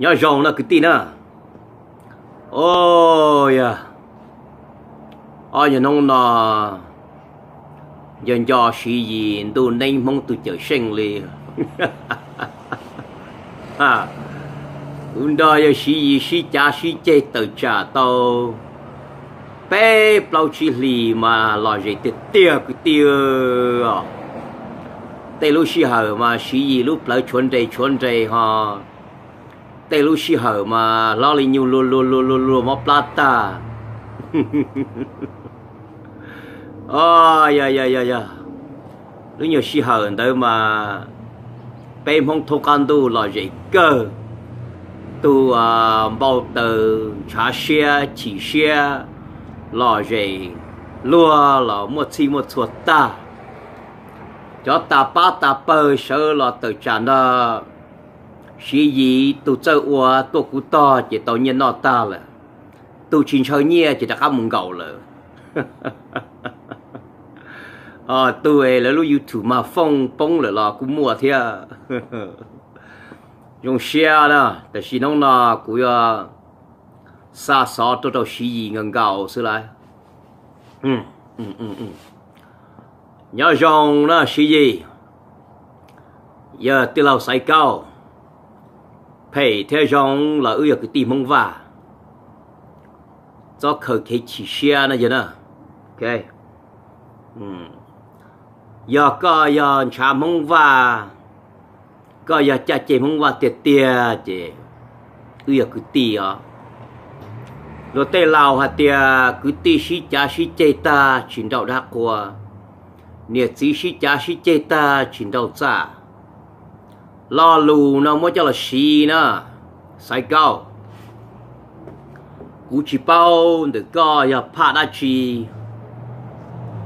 Nyob zoo na kwv tij na. O, yog ob nyuag hnub no nco nco Siv Yis ntuj neeb Hmoob tus cawm seej li. Kuv nrog yawg Siv Yis sib cav sib ceg tawm tsam tau peb plaub tsib hlis mas lom zem tiag tiag kwv tij. Tej lub sij hawm mas Siv Yis lub plawv tshuav nres tshuav nres ho tej lub sij hawm mas hlob li nyuag luag luag luag luag luag mob plab tag. O, yog yog yog yog, lub nyuag sij hawm ntawd mas peb Hmoob thoob qab ntuj lom zem kawg. Tus npau taws ntshav siab chim siab lom zem luag los muaj txhij muaj txhua tag. Cov tas pab tas pawg sawv los tawm tsam nrog Siv Yis tus txawj ua tuaj kuv tog ces tau nyiaj noj tag lawm. Tus tsis ntshaw nyiaj ces rov qab mus nkaum lawm. Tus lawv lub YouTube mas fooj poob lawm los kuj muaj thiab. Zoo siab na, tam sim hnub no kuv yuav xa xov tuaj rau Siv Yis nkaus nkaus xwb lauj. Nyob zoo na Siv Yis, yog tij laug Xaiv Kaub, phem thiab zoo los wb yog kwv tij Hmoob Vaj, txhob khaws kev chim siab no yog na. Yog koj yog ntshav Hmoob Vaj, koj yog caj ceg Hmoob Vaj tiag tiag ces wb yog kwv tij os. Luag tej laus hais tias kwv tij sib cav sib ceg tag tsis nraum dab qhua, niam txiv sib cav sib ceg tag tsis nraum txaj. Lo lus no muab coj los siv na, Xaiv Kaub. Kuv tsis paub ntawm koj yog phaj dab tsi,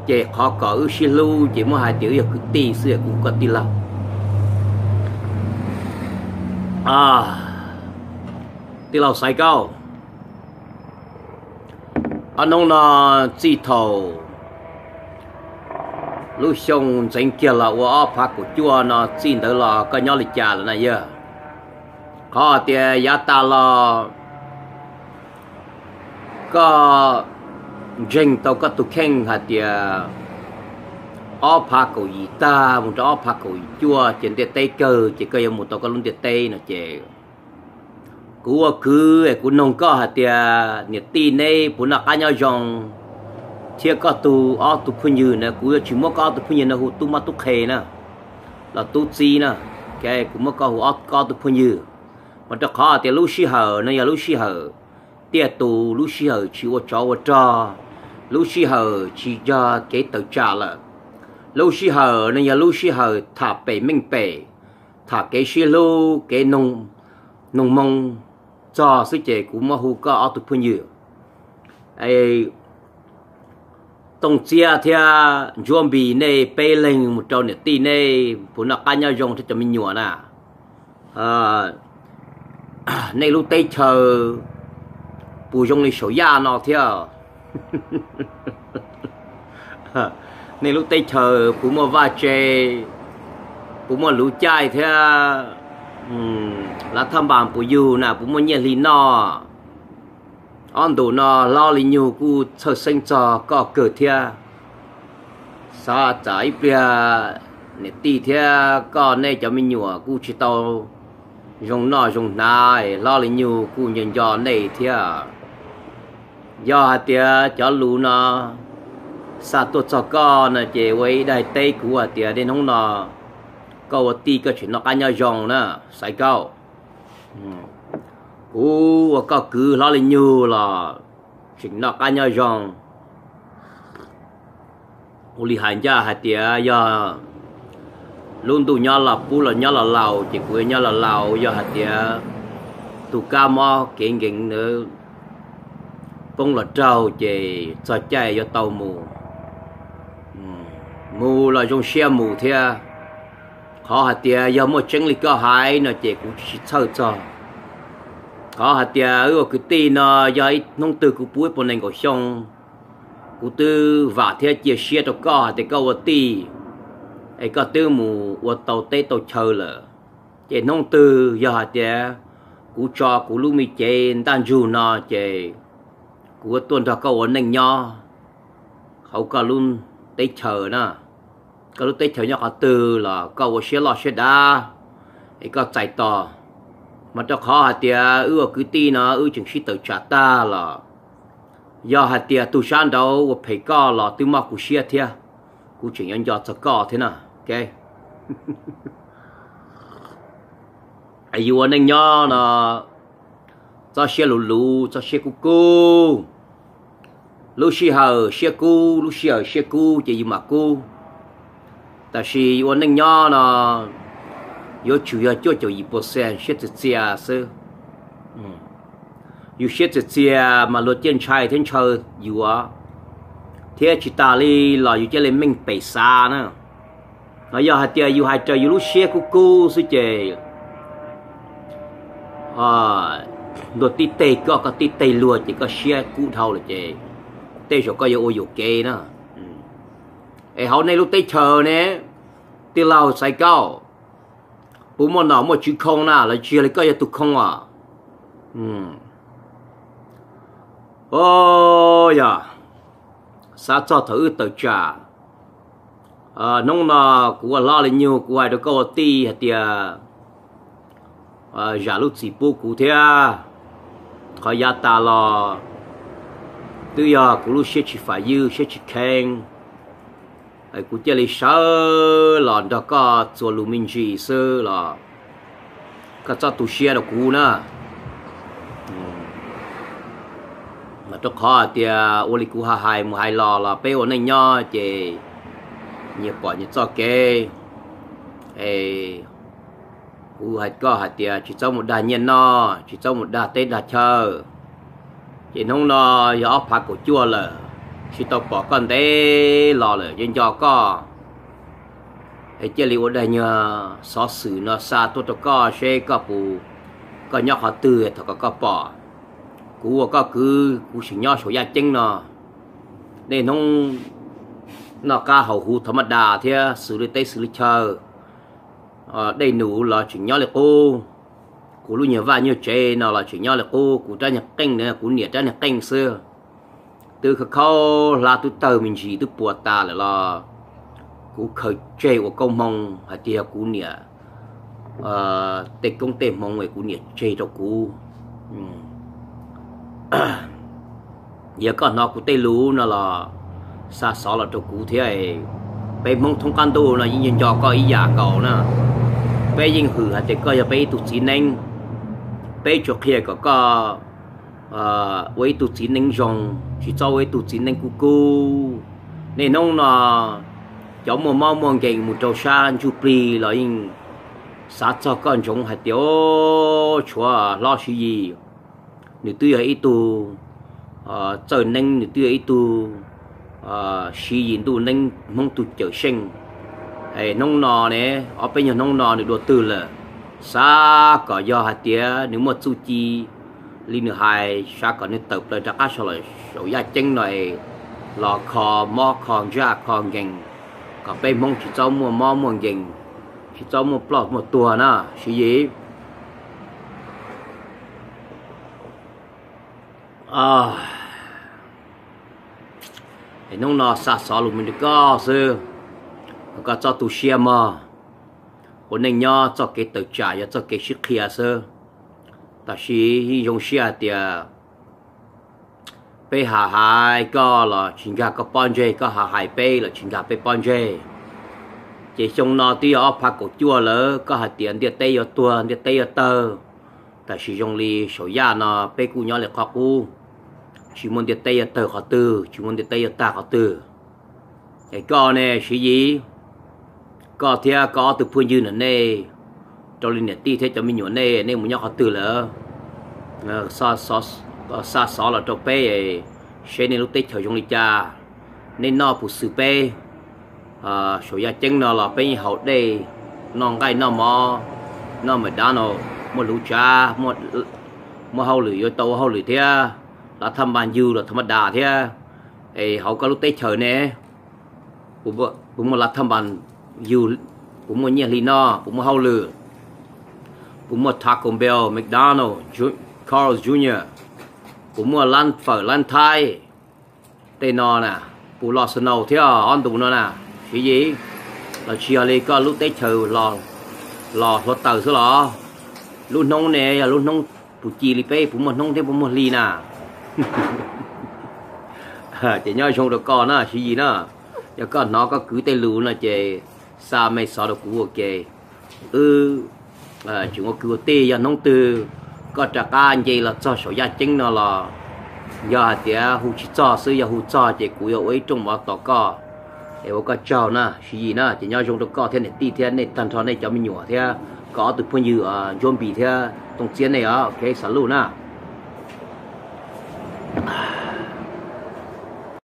ces qhov kom wb sib hlub ces muab hais tias wb yog kwv tij xwb, kuv koj tij laug. Tij laug Xaiv Kaub, ob hnub no txij thaum lub xyoo ntxeev kiag los ua ob phav kaum cuaj no txij ntawd los koj nyob li cas lawm na yawg? Qhov hais tias yav tas los koj ntseeg tau koj tus kheej hais tias ob phav kaum yim tag mus rau ob phav kaum yim cuaj ces ntiaj teb kawg ces koj yuav mus tau koj lub ntiaj teb no ces kuv ua kwv es kuv noog koj hais tias niam tij neb puas noj qab nyob zoo, thiab koj tus ob tug phooj ywg na, kuv yuav tsis muab koj ob tug phooj ywg no hu tub mab tub qhe na, los tub txib na, kuv muab koj hu koj ob tug phooj ywg. Mas rau qhov hais tias lub sij hawm no yog lub sij hawm tiaj tus, lub sij hawm tsis ua tsov ua rog, lub sij hawm tsis yog kev tawm tsam lawm, lub sij hawm no yog lub sij hawm tham pem meej pem, tham kev sib hlub kev noog moo txog xwb ces kuv muab hu koj ob tug phooj ywg. Tooj Txiab thiab Ntsuab Npis nej peb leeg mus rau niam tij nej puas noj qab nyob zoo thiab cov me nyuam na? Nej lub teb chaws puas zoo li saum yaj no thiab? Nej lub teb chaws puas muaj vaj tse, puas muaj luv caij thiab? Lav thaj npas puas yug na, puas muaj nyiaj hli noj? Ob ntus no hlob li nyug kuj txhawj xeeb txog koj kawg thiab. Xav tsam ib pliag niam tij thiab koj nej cov me nyuam kuj tsis tau zoo noj zoo hnav, hlob li nyug kuj nco nco nej thiab. Yog hais tias cov lus no xa tuaj txog koj no ces ua ib daim teb kuv hais tias niaj hnub no koj ua tij koj tseem noj qab nyob zoo na, Xaiv Kaub. Kuv ua koj kwv hlob li nyug los tseem noj qab nyob zoo. Ua li hais ncaj hais tias yog lub ntuj nyob los pub los nyob los laus ces kuv yuav nyob los laus, yog hais tias tus kab mob kev nkees ntawd poob los raug ces txog caij yuav tau mus, mus los zoo siab mus thiab. Qhov hais tias yog muaj tseeb li koj hais no ces kuv tsis txhawj txog. Qhov hais tias wb ua kwv tij no yog ib hnub twg kuv puv ib puas nees nkaum xyoo, kuv twb vam thiab cia siab rau koj hais tias koj ua tij es koj twb mus ua tau teb tau chaw lawm, ces hnub twg yog hais tias kuv tso kuv lub me cev ntaj ntsug no ces kuv tuaj nrog koj ua neej nyob hauv koj lub teb chaws na. Koj lub teb chaws nyob qhov twg los koj ua siab loj siab dav es koj txais tos. Mas rau qhov hais tias wb ua kwv tij no wb tseem sib tawm tsam tag los yog hais tias tus sab nraud ua phem koj los twb mob kuv siab thiab, kuv tseem yuav nco txog koj thiab na. Yus ua neej nyob no txhob siab luv luv, txhob siab kub kub. Lub sij hawm siab kub, lub sij hawm siab kub ces yus mam kub. Tab sis yus ua neej nyob no yuav tsum yog cuaj caum yim percent siab txias txias xwb. Yus siab txias txias mas luag ciaj ntshai thiab ntshaw yus, thiab tsis tas li los yus cia li meej pem xav na. Ho yog hais tias yus hais raws yus lub siab kub kub xwb ces luag tib teg koj, koj tib teg luag ces koj siab kub dhau lawm ces tej zaum koj yuav ua yuam kev na. Es hauv nej lub teb chaws ne, tij laug Xaiv Kaub, puas muaj nom muaj tswv khoo na los tsis yog li koj yog tus khoo os? O, yog xav txog thaum wb tawm tsam, hnub no kuv ua hlob li nyug kuv hais rau koj ua tij hais tias zam lub txim pub kuv thiab. Qhov yav tas los twb yog kuv lub siab tsis fam ywj siab tsis kheev, kuv cia li sawv los nrog koj txuas lus me ntsis xwb los koj txhob tu siab rau kuv na. Mas rau qhov hais tias ua li kuv hais mus hais los los peb ua neej nyob ces nyias pom nyias txoj kev. Es kuv hais koj hais tias tsis txhob mus dag nyiaj noj, tsis txhob mus dag teb dag chaw. Ces hnub no yog ob phav kaum cuaj lawm, tsis tau pom koj ntev los lawm, nco nco koj es cia li ua daim nyuag xov xwm no xa tuaj rau koj seb koj puas, koj nyob qhov twg thaum kom koj pom. Kuv ua koj kwv kuv tseem nyob saum yaj ceeb no. Niaj hnub noj qab haus huv thaum maj das thiab xws li teb xws li chaw, dej num los tseem nyob li qub. Kuv lub nyuag vaj nyuag tsev no los tseem nyob li qub. Kuv rab nyuag qeej na, kuv niam rab nyuag qeej xwb, twb khaub khaub hlab twb tawg me ntsis twb puas tas lawm los kuv khaws tseg ua koob hmoov hais tias yog kuv niam tej koob tej hmoov es kuv niam tseg rau kuv. Yog koj hnov kuv tej lus no los xa xov los rau kuv thiab. Peb Hmoob thoob qab ntuj no yeej nco koj ib yam nkaus na. Peb yeej hwm hais tias koj yog peb ib tug txiv neeb. Peb tsuas qhia kom koj ua ib tug txiv neeb zoo, tsis txhob ua ib tug txiv neeb kub kub. Niaj hnub no cov muaj mob muaj nkees mus rau sab ntsuj plig los yeej xav txog koj ntsoov hais tias, o, tshuav hlob Siv Yis, nws twb yog ib tug txawj neeb, nws twb yog ib tug Siv Yis ntuj neeb Hmoob tug cawm seej. Hnub no ne, ob peb nyuag hnub no nws dua twg lawm? Xav kom yog hais tias nws muaj txuj ci li nws hais, xav kom nws tawm plaws rov qab saum yaj ceeb no es los kho mob kho ntsaj kho nkees, kom peb Hmoob tsis txhob muaj mob muaj nkees, tsis txhob muaj ploj muaj tuag na Siv Yis. Hnub no xa xov lus me ntsis koj xwb, koj txhob tu siab mog. Ua neej nyob txoj kev tawm tsam yog txoj kev sib qhia xwb. Tab sis yeej zoo siab hais tias peb hais hais koj los tsis nkag koj pob ntseg, koj hais hais peb los tsis nkag peb pob ntseg. Ces xyoo no twb yog ob phav kaum cuaj lawm, koj hais tias ntiaj teb yuav tuag ntiaj teb yuav tawg, tab sis zoo li saum yaj no peb kuj nyob li qhov qub, tsis muaj ntiaj teb yuav tawg qhov twg, tsis muaj ntiaj teb yuav tag qhov twg. Es koj ne Siv Yis, koj thiab koj ob tug phooj ywg na nej, rau li niam tij thiab cov me nyuam nej, nej mus nyob qhov twg lawm? Xa xov los rau peb seb nej lub teb chaws zoo li cas, nej noj puas xwm peb. Saum yaj ceeb no los peb yeej haus dej, noj nqaij noj mov, noj maiv dav no, muaj hluv tsav, muaj hauj lwm yuav tau ua hauj lwm thiab, lav thaj npas yug los tha ma das thiab. Es hauv koj lub teb chaws ne, puas muaj lav thaj npas yug, puas muaj nyiaj hli noj, puas muaj hauj lwm? Puas muaj Taco Bell, McDonald, Carl's junior? Puas muaj lab fawm lab thaib tej no na? Puas los snow thiab ob ntus no na, Siv Yis? Los tsis yog li koj lub teb chaws los hluav taws xwb los? Lub hnub ne yog lub hnub puas ci li peb, puas muaj hnub thiab puas muaj hli na? Ces nyob zoo rau koj na Siv Yis na. Yog koj hnov koj kwv tej lus no ces xa message rau kuv ua ke. Wb tseem ua kwv ua tij, yog hnub twg koj rov qab nce los txog saum yaj ceeb no los, yog hais tias hu tsis txog xwb, yog hu txog ces kuv yuav ua ib rooj mov tos koj es ua koj tsaug na Siv Yis na. Ces nyob zoo rau koj thiab niam tij thiab nej tag nrho nej cov me nyuam thiab koj ob tug phooj ywg Ntsuab Npis thiab Tooj Txiab nej os. Ok, salud na.